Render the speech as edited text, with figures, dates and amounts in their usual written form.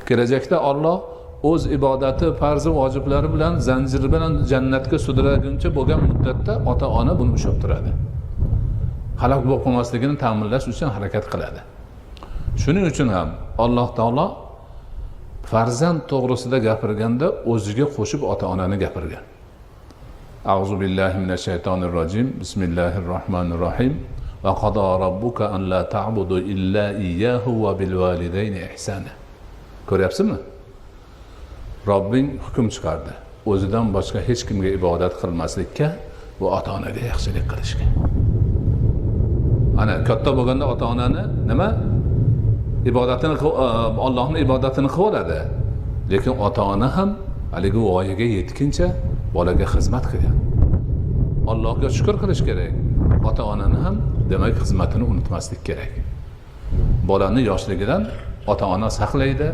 Kelajakda Olloh o'z ibodati, farzi, vojiblari bilan zanjir bilan jannatga sudraguncha bo'lgan muddatda ota ona buni ushlab turadi, halok bo'lib qolmasligini ta'minlash uchun harakat qiladi. Shuning uchun ham Alloh taolo farzand to'g'risida gapirganda o'ziga qo'shib ota onani gapirgan. أعوذ بالله من الشيطان الرجيم، بسم الله الرحمن الرحيم. وقضى ربك ألا تعبدوا إلا إياه وبالوالدين إحسانا. Ko'ryapsizmi, Robbing hukm chiqardi o'zidan boshqa hech kimga ibodat qilmaslikka va ota onaga yaxshilik qilishga. Ana katta bo'lganda ota onani nima ibodatini, Ollohni ibodatini qilib oladi, lekin ota ona ham haligi voyaga yetguncha bolaga xizmat qilgan. Allohga shukur qilish kerak, ota onani ham demak xizmatini unutmaslik kerak. Bolani yoshligidan ota ona saqlaydi.